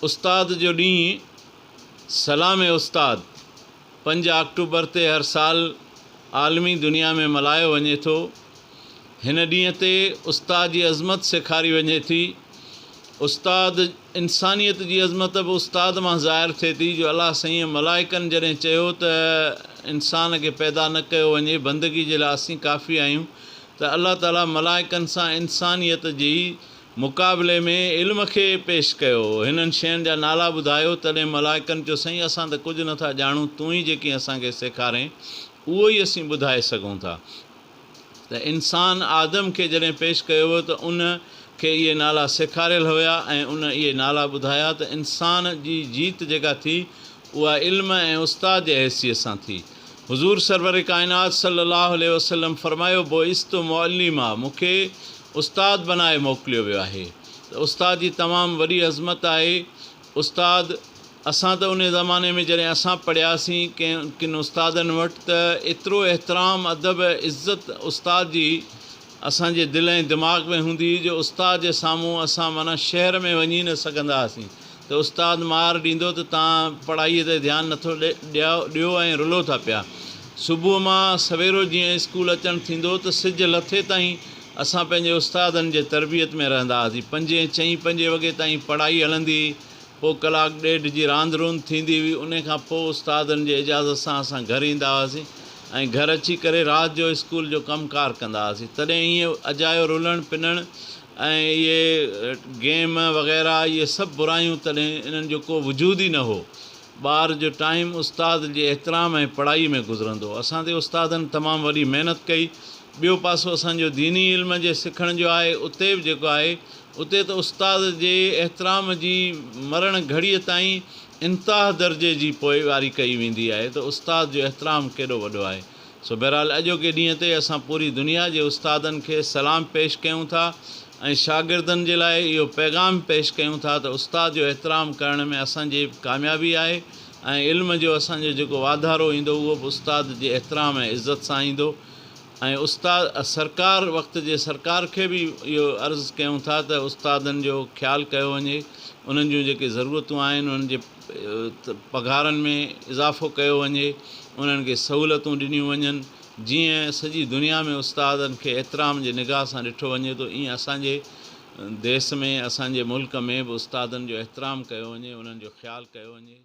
استاد جو ڏينهن سلام استاد پنج آڪٽوبر تي هر سال عالمي دنيا ۾ ملهايو وڃي ٿو. هن ڏينهن تي استاد جي عظمت سيکاري وڃي ٿي. استاد انسانيت جي عظمت به استاد مان ظاهر ٿئي ٿي جو الله سائينء ملائڪن جڏهن چيو ته انسان کي پيدا نه ڪيو وڃي بندگي جي لاء اسين ڪافي آهيون ته الله تعاليٰ ملائڪن سان انسانيت جي مقابلي ۾ علم کي پيش ڪيو. هنن شين جا نالا ٻڌايو، تڏهن ملائڪن چيو، سائين اسان ته ڪجهه نه ٿا ڄاڻون، تون ئي جيڪي اسان کي سيکارين، اهو ئي اسين ٻڌائي سگهون ٿا. ته انسان آدم کي جڏهن پيش ڪيو ويو ته ان کي اهي نالا سيکاريل هيا ۽ ان اهي نالا ٻڌايا ته انسان جي جيت جيڪا ٿي، اها علم ۽ استاد جي حيثيت سان ٿي. حضور سرور ڪائنات صلّي اللّٰه عليه وسلّم فرمايو، بعثت معلما، مون کي استاد بنائي موڪليو ويو آهي ته استاد جي تمام وڏي عظمت آهي. استاد اسان ته انهي زماني ۾ جڏهن اسان پڙهياسين ڪنهن ڪن استادن وٽ ته ايترو احترام ادب عزت استاد جي اسان جي دل ۽ دماغ ۾ هوندي هئي جو استاد جي سامهون اسان معنيٰ شهر ۾ وڃي نه سگهندا هئاسين ته استاد مار ڏيندو ته توهان پڙهائيء تي ڌيان نٿو ڏيو ۽ رلو ٿا پيا. صبح مان سويرو جيئن اسڪول اچڻ ٿيندو ته سج لٿي تائين اسان پنهنجي استادن جي تربيت ۾ رهندا هئاسين. پنجين، چئين پنجين وڳي تائين پڙهائي هلندي هئي. پوء ڪلاڪ ڏيڍ جي راند روند ٿيندي هئي. انهي کان پوء استادن جي اجازت سان اسان گهر ايندا هئاسين ۽ گهر اچي ڪري رات جو اسڪول جو ڪم ڪار ڪندا هئاسين. تڏهن ائين اجايو رلڻ پنڻ ۽ اهي گيم وغيره اهي سڀ برايون تڏهن انهن جو ڪو وجود ئي نه هو. ٻار جو ٽائيم استاد جي احترام ۽ پڙهائي ۾ گذرندو هو. اسان تي استادن تمام وڏي محنت ڪئي. ٻيو پاسو اسان جو ديني علم جي سکڻ جو آهي اتي به جيڪو آهي اتي ته استاد جي احترام جي مرڻ گهڙيء تائين انتها درجي جي پوئواري ڪئي ويندي آهي ته استاد جو احترام ڪيڏو وڏو آهي. سو بهرحال اڄوڪي ڏينهن تي اسان پوري دنيا جي استادن کي سلام پيش ڪيون ٿا ۽ شاگردن جي لاء اهو پيغام پيش ڪيون ٿا ته استاد جو احترام ڪرڻ ۾ اسان جي ڪاميابي آهي ۽ علم جو اسان جو جيڪو واڌارو ايندو اهو به استاد جي احترام ۽ عزت سان ايندو ۽ استاد سرڪار وقت جي سرڪار کي به اهو عرض ڪيون ٿا ته استادن جو خيال ڪيو وڃي انهن جون جيڪي ضرورتون آهن انهن جي پگهارن ۾ اضافو ڪيو وڃي، انهن کي سهولتون ڏنيون وڃن، جيئن سڄي دنيا ۾ استادن کي احترام جي نگاهه سان ڏٺو وڃي ٿو، ايئن اسان جي ديس ۾ اسان جي ملڪ ۾ به استادن جو احترام ڪيو وڃي، انهن جو خيال ڪيو وڃي.